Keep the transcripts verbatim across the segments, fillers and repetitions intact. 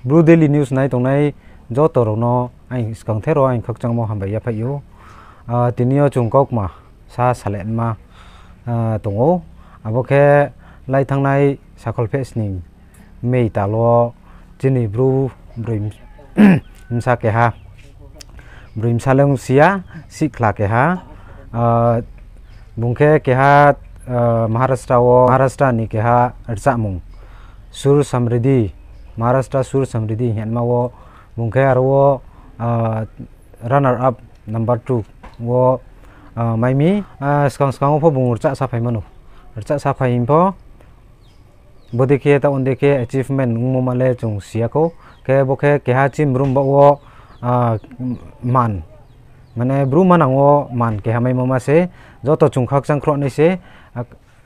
Bru Daily News nai tongnai joto rao no aini skangther wo aini khakchangmo hambai yaphaih ou. Ah, tini yo chung kaukma sa salai ma, ah, tong ou. Abo khe lai thanngnai sakhol pheh sning May tal wo chini Bru broi bsa keha, broi bsa le ong si ya, sihkhla keha, ah, bung khe keha, ah, Maharashtra wo, Maharashtra ni keha rchahmung Sur Samriddhi, Maharashtra Sur Samriddhi hingma wo bung khe aro wo, ah, runner up number two wo, ah, mai mi, ah, skang skang wo pho bung rchah sa phai mano. Rchah sa phai hing pho, bodei khe taoh ondei khe achievement ongmo ma le chung si ya khou. Khe bo khe keha chini Bru baoh wo, ah, man, mane Bru manang wo man keha maimo ma se, joto chung khakchang khroh nai se,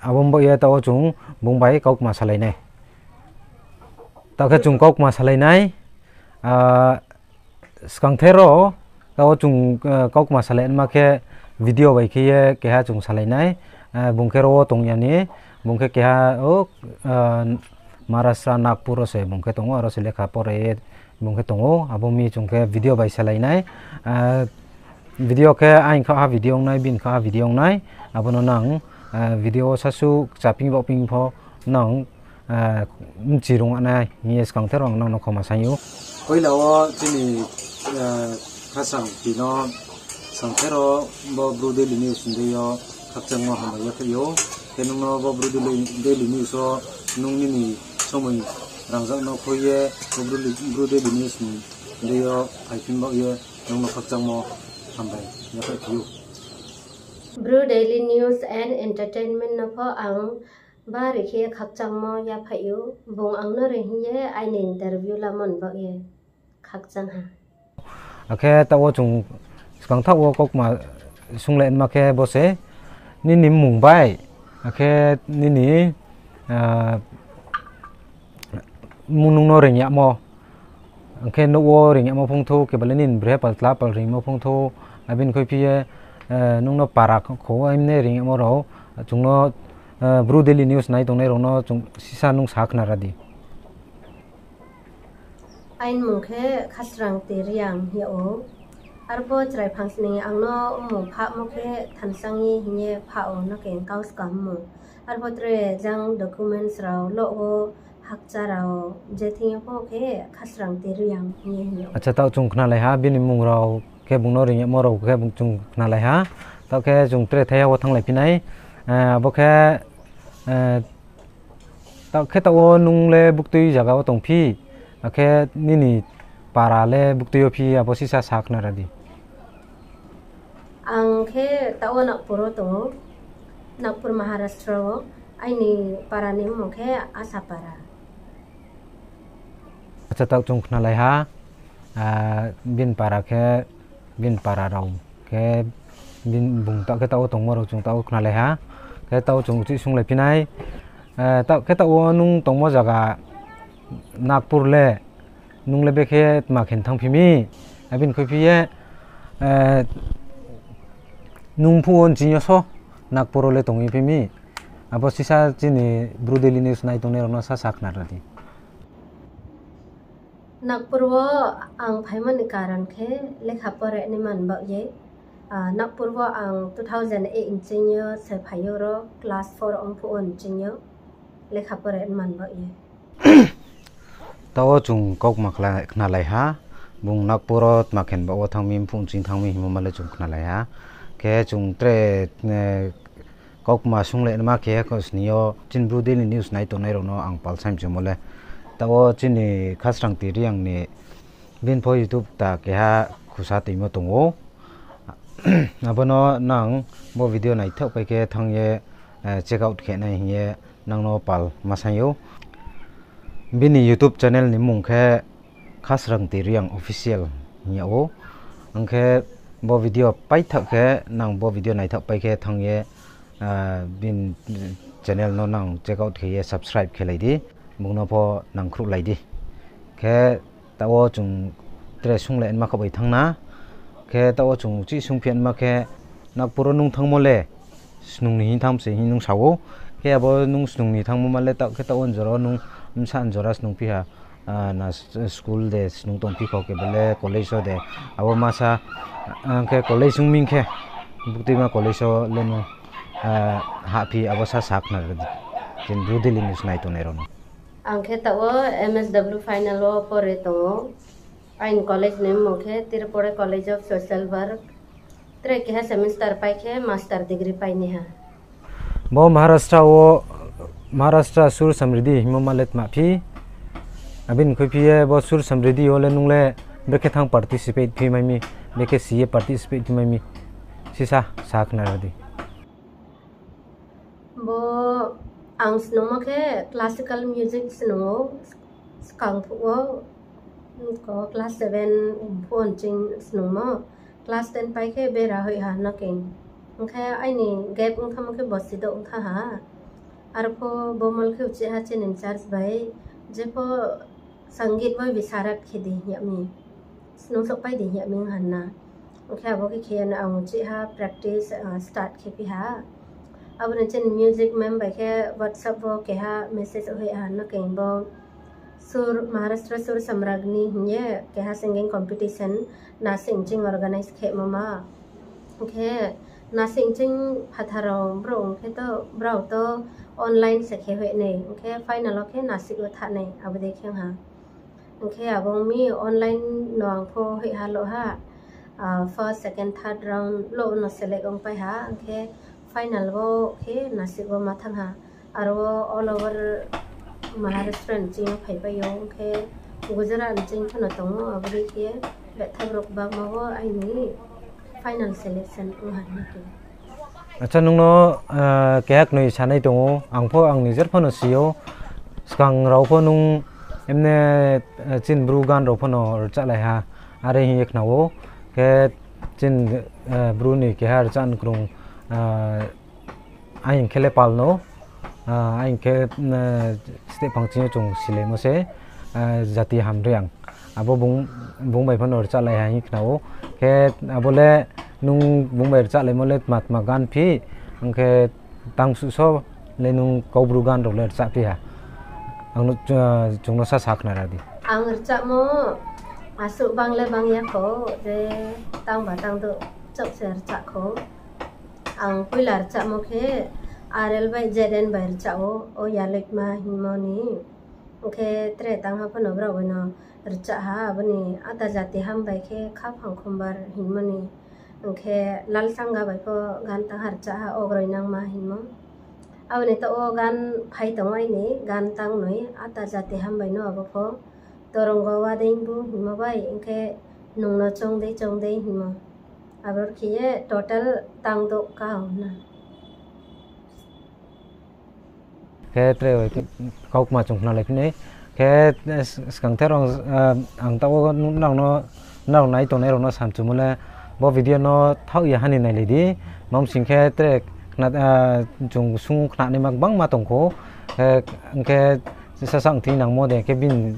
abo baoh ye taoh wo chung bung bai kaukma salai nai. Taoh khe chung kaukma salai nai, ah, skangther wo, taoh wo chung, ah, kaukma salai ma khe video bai khe ye keha chung salai nai, ah, bung khe ro wo tong ya ni, bung khe keha, o, ah, Maharashtra Nagpur wo se bung khe tong ou, aro se lekha pore ye bung khe tong ou, abo mi chung khe video bai salai nai, ah, video khe aini khaha video ong nai, bini khaha video ong nai, abo no nang, ah, video wo sasu kchaping baohping pho nang, ah, bchi rung nai hing ye skangther wo ang nang no khoma saing ou. Poila wo chini, ah, khasang ti no skangther wo bo Bru Daily News ni deing yo khakchangmo hambai yaphaih ou. Khe nung no bo Bru Daily, Daily News wo nung nini somoi rangzag no khui ye bo Bru, Bru Daily News ni deing yo phaiphin baoh ye nung no khakchangmo hambai yaphaih phi ou. Bru Daily News and Entertainment no pho ang bari khe khakchangmo yaphaih ou, bung ang no ri hing ye aini interview lamo ni baoh ye khakchang ha. Akhe taoh wo chung skangthaoh wo kaukma sunglai ma khe bo se nini mmung bai, akhe nini, ah, mmung nung no reing yagmo, akhe nouh wo reing yagmo phung thou, kebale nini breha pal tla pal reingmo phung thou, abini khuiphi ye, eh, nung no para kho, aimne reing yagmo rao, chung no, eh, Bru Daily News nai tongnai rao no chung sisa nung sa khnara di. Aini mmung khe Khasrang T Reang hing yag ou. Arpho chrai phangsni ang no mmung phahmo khe thansa ngi hing ye phah ou, no khe kau skam mmung. Arpho tre jang documents rao, loh wo hakcha rao, je thing yo pho khe Khasrang T Reang hing ye hing yag ou. Acha, taoh chung khnalai ha, bini mmung rao khe bung no reing yagmo rao khe bung chung khnalai ha. Taoh khe chung tre thaiha wo thannglai phi nai. Eh, abo khe, eh, taoh khe taoh wo nung le buktui zaga wo tong phi, akhe nini para le buktui yo phi, abo sisa sa khnara di. Ang khe taoh wo Nagpur wo tong ou, Nagpur, Maharashtra wo. Aini para ni mmung khe Asapara. Acha, taoh chung khnalai ha, ah, bini para khe, bini para rao khe, bini bung taoh khe taoh wo tongmo rao chung taoh wo khnalai ha, khe taoh wo chung uchih sunglai phi nai, eh, taoh khe taoh wo nung tongmo zaga Nagpur le, nung le bekhe tma khe thanngphi mi, abini khuiphi ye, eh, nung phuh wo nching yo so Nagpur wo le tong ye phi mi, abo sisa chini Bru Daily News nai tongnai rao no sa sa khnara di. Nagpur wo ang phaimo ni karon khe lekha pore ni man baoh ye, ah, Nagpur wo ang two thousand eight nching yo se phai ou, ro class four ong phuh wo nching yo lekha pore ni man baoh ye. Taoh wo chung kaukma khnalai ha, bung Nagpur wo tma khe baoh wo thanng mi, mphuh nching thanng mi hingmo ma le chung khnalai ha. Khe chung tre, eh, kaukma sunglai ma khe khosning yo chini Bru Daily News nai tongnai rao no ang pal saimchumo le, taoh wo chini Khasrang T Reang ni bini pho YouTube ta keha khusa tuimo tong ou. Abo no nang bo video naithaohpai khe thanng ye, eh, check out khe nai hing ye nang no pal ma saing ou. Bini YouTube channel ni mmung khe Khasrang T Reang Official hing yag ou. Ang khe bo video paithaoh khe, nang bo video naithaohpai khe thanng ye, ah, bini channel no nang check out khe ye subscribe khe lai di, bung no pho nang khruhlai di. Khe taoh wo chung tre sunglai ma khaoh bai thanng na. Khe taoh wo chung uchih sungphi ma khe, Nagpur wo nung thanngmo le snung ni hing thanng se hing nung sa ou. Khe abo nung snung ni thanngmo ma le taoh khe taoh wo njora nung bsa njora snungphi ha. Ah, na s-, school de snung tongphi kho ke bele college o de. Abo masa, ah, khe college ong ming khe, buktima college o le nung, ah, hahphi abo sa sakna radi. Jen Bru Daily News nai tongnai rao no. Ang khe taoh wo M S W final wo pore tong ou. Aini college ni mmung khe Tripura College of Social Work. Tre keha semester pai khe master degree pai ni ha. Bo Maharashtra wo, Maharashtra Sur Samriddhi hingmo ma le tma phi. Abini khuiphi ye bo Sur Samriddhi wo le nung le brekhe thanng participate phi mai mi, brekhe si ye participate phi mai mi. Sisa sa khna ra di. Bo ang snungmo khe classical music snung ou, skang phuh wo, ko class seven phuh wo nching snungmo, class ten pai khe bera hoih ha no keng. Hing khe aini gap ong thanngmo khe bosi douh ong thanng ha. Arphuh bo mol khe uchih ha chini in charge bai, jepho Sangeet bo Visharad khe di hing yag mi, snung souhpai di hing yag mi ong ha na. Hing khe abo khe khe ye no ang uchih ha practice, ah, start khe phi ha. Abo ni chini music ma'am bai khe WhatsApp wo keha message hoih ha no keng bo Sur, Maharashtra Sur Samragni hing ye keha singing competition Nasik nching organize khemo ma. Hing khe Nasik nching phathar rao brouh ong khe to, brao to online se khe hoih nai, hing khe final wo khe Nasik wo thanng nai, abo dei khe ong ha. Hing khe abo ong mi online no ang pho hoih ha lo ha, ah, first, second, third round lo no select ong pai ha, hing khe final wo khe Nasik wo ma thanng ha. Aro all over Maharashtra nching yo phaipai ou, hing khe Gujarat nching pho no tong ou, abo dei khe betha brouh bangma wo aini final selection ong ha hing khe. Acha, nung no, ah, keha knoi sanai tong ou, ang pho ang nijer pho no si ou, skang rao pho nung emne, ah, chini Bru gan rao pho no rchahlai ha, are hing ye khna ou, khe chini, ah, Bru ni keha rchah ni krung, ah, aing khe le pal no, ah, aing khe, ah, steh phang ching yo chung silaimo se, ah, Jati Hamriang. Abo bung, bung bai pho no rchahlai ha hing khna ou. Khe abo le nung bung bai rchahlaimo le tma tma gan phi, ang khe tang suh so le nung Kaubru gan rao le rchah phi ha. Ang no, ah, chung no sa sa khna ra di. Ang rchahmo asuh bang le bang ya kho, je tang ba tang douh chouh se rchah kho. Ang poila rchahmo khe R L bai Z N bai rchah ou, O Yaloikma hingmo ni. Hing khe tre tangha pho no brao bai no rchah ha, abo ni Ata Jati Hambai khe Khaphang Khumbar hingmo ni. Hing khe Lalsangha bai pho gan tangha rchah ha, Ogroi Nangma hingmo. Abo ni taoh wo gan phai tong aini gan tangnoi, Ata Jati Hambai no abo pho Torongo Wadeingbu hingmo bai, hing khe Nung no Choung dei Choung dei hingmo. Abo khe ye total tang douh ka hna. Khe tre kaukma chung khnalai phi nai. Khe, eh, skangther ang, eh, ang taoh wo nrao no, nrao nai tongnai rao no samchumo le, bo video no thaoh ya ha ni nailai di. Mamsing khe tre khna, eh, chung sung khnanaima gbangma tong kho. Eh, hing khe sasa ongthi nangmo de khe bini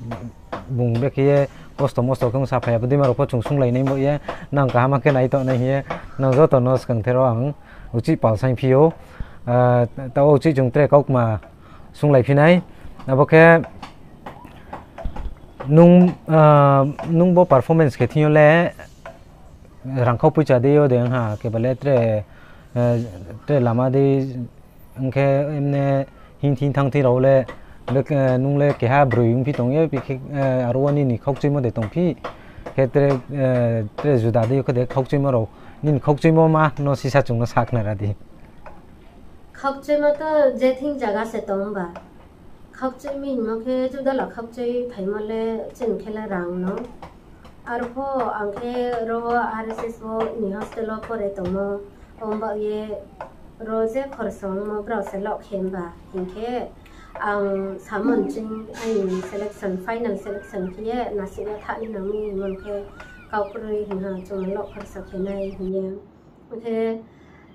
bung brekhe ye kosto mosto khe ong saphai ya, bo deima rao pho chung sunglai nai bo ye, nang kaham khe nai tongnai hing ye, nang joto no skangther wo ang uchih pal saing phi ou, ah, taoh wo uchih chung tre kaukma sunglai phi nai. Abo khe nung, ah, nung bo performance khe thing yo le rangkhau poicha dei yo de ong ha, khe ba le tre, eh, tre lama dei, hing khe emne hing thing thanng thing rao le, be, eh, nung le keha broi ongphi tong ye, bi khe, eh, aro wo nini khaukchuimo de tongphi, khe tre, eh, tre juda dei yo khe de khaukchuimo rao, nini khaukchuimo ma no sisa chung no sa khna ra di. Khaukchuimo to je thing zaga se tong ba. Khaukchui mi hingmo khe judala khaukchui phaimo le chini khe le rang no. Arpho ang khe ro R S S wo ni hostel wo pore tongmo, ong baoh ye ro je khorsa ongmo brao se loh khe himba hing khe ang samon ching aini selection, final selection khe ye Nasik wo thanng ni nang mi hingmo khe kaukroi hing ha chung loh khorsa khe nai hing ye. Hing khe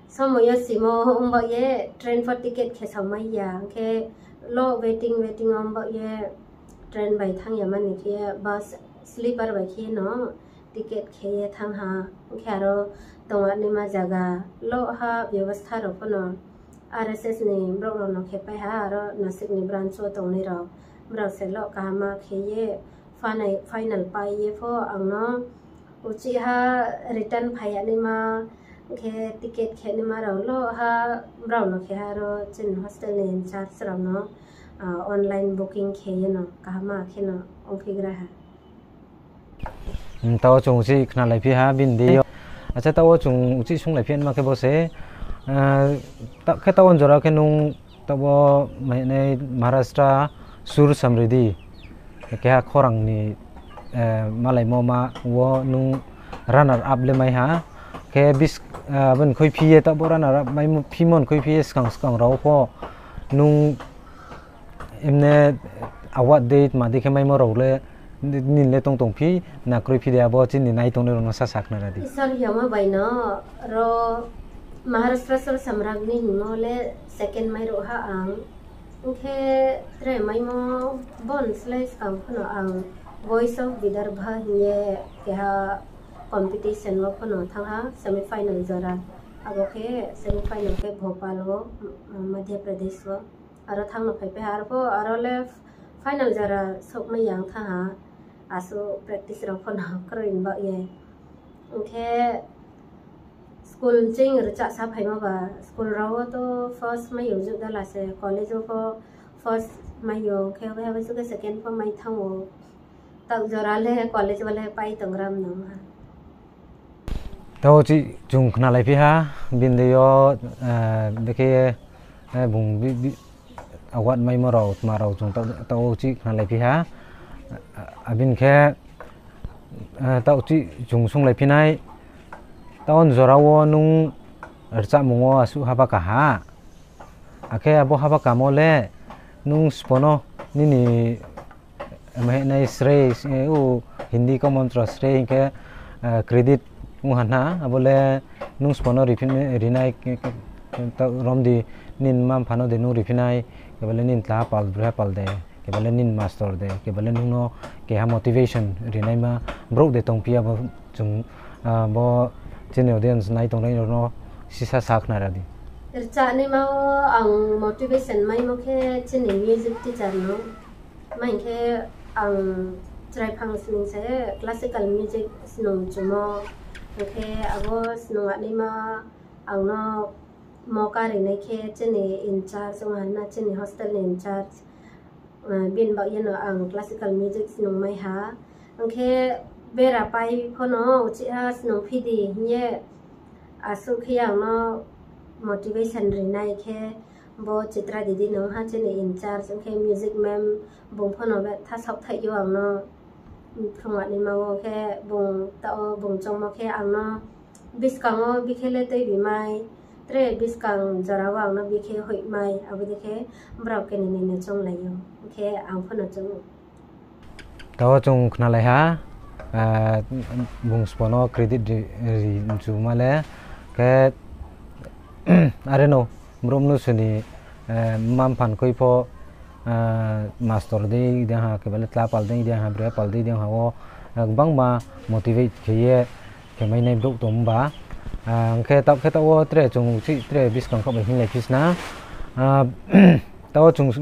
somoi yo simo ong baoh ye train pho ticket khe saomai ya, hing khe lo waiting, waiting ong baoh ye train bai thanng ya mani khe bus sleeper bai khe no ticket khe ye thanng ha, hing khe aro tongnaima zaga lo ha byabostha rao pho no R S S ni brouh rao no khe pai ha, aro Nasik ni branch wo tongnai rao Brao se lo kaham ma khe ye final, final pai ye pho ang no uchih ha return phai ya naima, khe ticket khe naima rao lo ha, brao no khe ha ro chini hostel ni in-charge rao no online booking khe ye no kaham ma khe no ongphi gra ha. Taoh chung uchih khnalaiphi ha bini deing yo. Acha, taoh wo chung uchih sunglaiphi naima khe bo se, khe taoh wo jora khe nung taoh wo mai nai Maharashtra Sur Samriddhi keha khorang ni malaimo ma wo nung runner up le mai ha. Khe bis, abo ni khuiphi ye taoh bo runner up maimo, phimo ni khuiphi ye skang skang rao pho nung emne award dei tma dei khe maimo rao le nini le tong tongphi na kroiphi de, abo chini nai tongnai rao no sa sakhnari di. Isor hiyama bai no ro Maharashtra Sur Samriddhi ni hingmo le second mai ruh ha ang. Ong khe tre maimo bon slái skang pho no ang Voice of Vidarbha hing ye keha competition wo pho no thanng ha semi final jora. Abo khe semi final khe Bhopal wo, Madhya Pradesh wo. Aro thanng no phaipai ha, aro pho aro le final jora souhmai ya ong thanng ha. Asuh practice rao pho no kroi ni baoh ye. Ong khe school ching rchah sa phaimo ba, school rao wo to first mai yo, jouh dala se college wo pho first mai yo, khe abo hai bai suh khe second pho mai thanng ou. Taoh jora le college wo le pai tongram nang ha. Taoh chih chung khnalaiphi ha, bini deing yo, dekhe, bung award maimo rao tma rao chung taoh chih khnalaiphi ha. Abini khe, taoh chih chung sunglaiphi nai, taoh jora wo nung rchahmung wo asuh haba ka ha. Akhe abo haba kamo le nung sbo no nini mahenai srei, Hindi common rao srei hing khe credit ong ha na, abo le nung sbo no rinai, rom di nini mma-mpha no de nung riphi nai, keba le nini tla pal, broi pal de, keba le nini master de, keba le nung no keha motivation rinaima brouh de tongphi, abo chung, bo chini audience nai tongnai rao no sisa sakhnari di. Rchahnaima wo ang motivation maimo khe chini music teacher no. Tma hing khe ang chrai phang sning se classical music snung chumo. Hing khe abo snung anaima ang no moka rinai khe chini in-charge ong ha na, chini hostel ni in-charge. Bini baoh ye no ang classical music snungmai ha. Hing khe bera pai pho no uchih ha snungphi di hing ye asuh khe ang no motivation rinai khe bo Chitra didi no ong ha chini in-charge, hing khe music ma'am bung pho no betha saohthaih yo ang no phrungnaima wo khe bung taoh wo bung choungmo khe ang no buskang wo bikhe le tuibi mai, tre buskang jora wo ang no bikhe hoih mai, abo dei khe brao keni ni no chounglai ou, hing khe ang pho no choung ou. Taoh chung khnalai ha, bung sbo no credit ri, ri mchuma le, khe, are no, brouh mnusu ni, mma-mpha ni khui pho, master dei dei ha, keba le tla pal dei dei ha, broi pal dei dei ha wo, gbangma motivate khe ye, khe mai nai brouh tong ba. Hing khe taoh khe taoh wo tre chung uchih tre buskang khaoh bai hinglai phi sna. Taoh wo chung,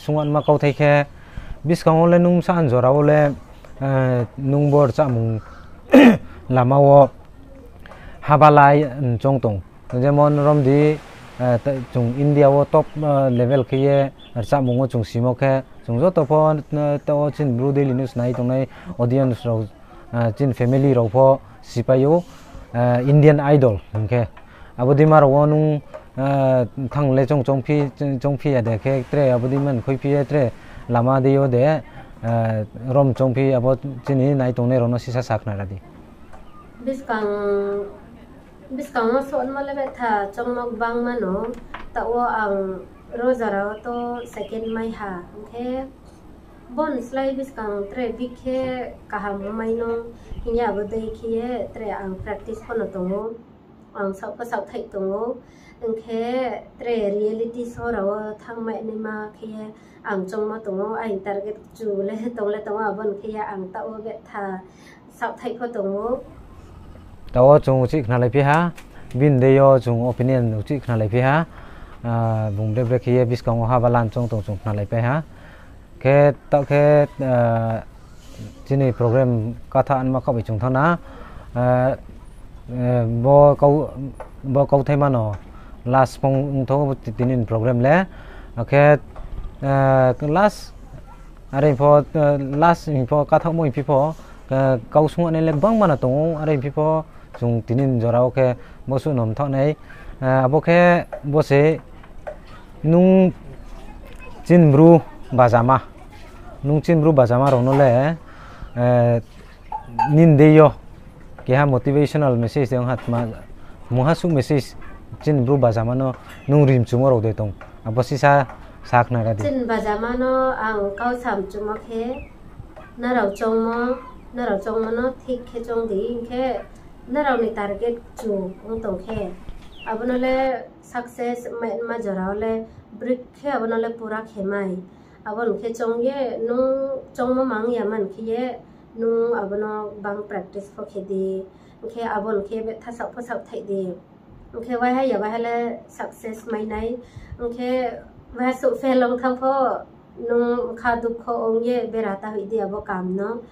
sungnaima kauthai khe, buskang wo le nung bsa jora wo le, nung bo rchahmung lama wo haba lai choung tong. Jemon rom di, chung India wo top level khe ye rchahmung wo chung simo khe, chung joto pho, taoh wo chini Bru Daily News nai tongnai audience rao, chini family rao pho sipai ou, Indian Idol hing khe. Abo deima rao wo nung thanng le choung, choungphi ya de khe tre abo deima ni khuiphi ye tre lama dei yo de, rom choungphi abo chini nai tongnai rao no sisa sakhnari di. Buskang, buskang wo songnaima le betha choungmo gbangma no, taoh wo ang ro jora wo to second mai ha, hing khe bon slái buskang tre bikhe kaham ongmai no hing ye abo dei khe ye tre ang practice pho no tong ou, ang saoh pho saohthaih tong ou, hing khe tre reality show rao wo thanngmai naima khe ye ang choungmo tong ou, aini target kchu le tong le tong ou, abo ni khe ye ang taoh wo betha saohthaih pho tong ou. Taoh wo chung uchih khnalai phi ha, bini deing yo chung opinion uchih khnalai phi ha, bung bre bre khe ye buskang wo haba lan choung tong chung khnalai pai ha. Khe taoh khe, chini program katha anma khaoh bai chung thanng na, bo kau, bo kauthaima no last phung ongthou tini ni program le. Akhe last, are pho, last hing pho kathaohmo hing phi pho, kau sung nai le gbangma no tong ou, are hing phi pho chung tini ni jora wo khe bo suh no mthaoh nai. Abo khe bo se nung chini bru bajama, nung chini bru bajama rao no le, nini deing yo keha motivational message de ong ha tma, mungha suh message chini bru bajama no nung ri mchumo rao de tong, abo sisa sa khnari di. Chini bajama no ang kau sa mchumo khe, nrao choungmo, nrao choungmo no thik khe choung di, hing khe nrao ni target kchu ong tong khe, abo no le success ma, ma jora wo le brekhe abo no le pura khe mai. Abo ni khe choung ye, nung choungmo mang ya man khe ye, nung abo no gbang practice pho khe di, hing khe abo ni khe betha saoh pho saoh thaih di. Hing khe waiha ya waiha le success mai nai. Hing khe waiha suh fail ong thanng pho, nung bkha dukho ong ye bera ta hoih di abo kam no.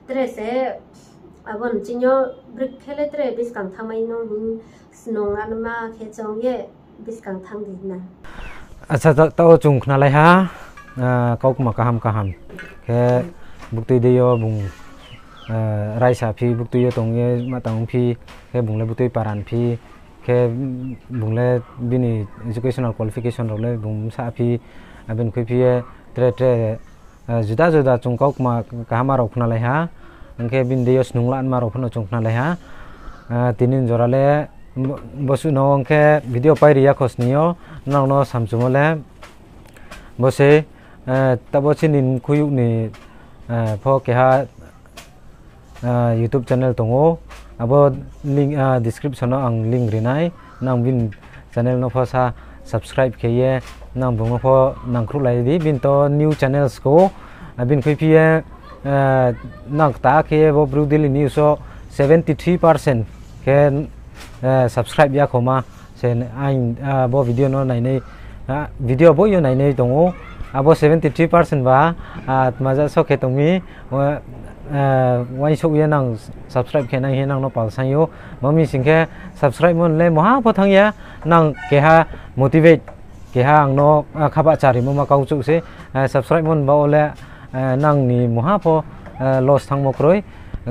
Tre se abo ni ching yo brekhe le tre buskang thanngmai nung hing snung anma khe choung ye buskang thanng di na. Acha, ta, taoh chung khnalai ha, kaukma kaham kaham. Khe buktui deing yo bung raisa phi, buktui yo tong ye ma tang ongphi, khe bung le buktui paran phi, khe bung le bini educational qualification rao le bung bsa phi, abo ni khuiphi ye tre tre juda juda chung kaukma kaham rao khnalai ha, hing khe bini deing yo snung lanma rao pho no chung khnalai ha. Tini ni jora le bo suh no ong khe video pai ri ya kho sning yo, nrao no samchumo le bo se, taoh wo chini mkhuiyouh ni pho keha YouTube channel tong ou, abo link, description no ang link ri nai, nang bini channel no pho sa subscribe khe ye, nang bung no pho nangkhruhlai di, bini to new channels kho, bini khuiphi ye, nang kta khe ye bo Bru Daily News wo seventy three percent khe subscribe ya kho ma se, bo video no nainai, video bo yo nainai tong ou, abo seventy three percent ba tma ja so khe tong mi, uaingsouh ye nang subscribe khe nai hing ye nang no palsaing ou. Ma mi sing khe subscribe mo le mungha pho thanng ya, nang keha motivate, keha ang no khabahcharimo ma kau chouh se, subscribe mo ba wo le nang ni mungha pho loss thanngmo kroi,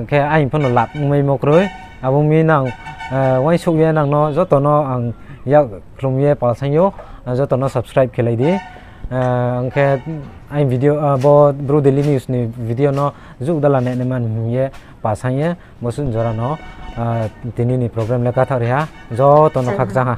khe aini pho no lab ongmaimo kroi. Abo mi nang uaingsouh ye nang no joto no ang yak khlum ye palsaing ou, joto no subscribe khelai di. Ong khe aini video, bo Bru Daily News ni video no juh dala nainai man hing ye palsaing ye bo suh jora no tini ni program le kathaoh ri ha, joto no khakchang ha.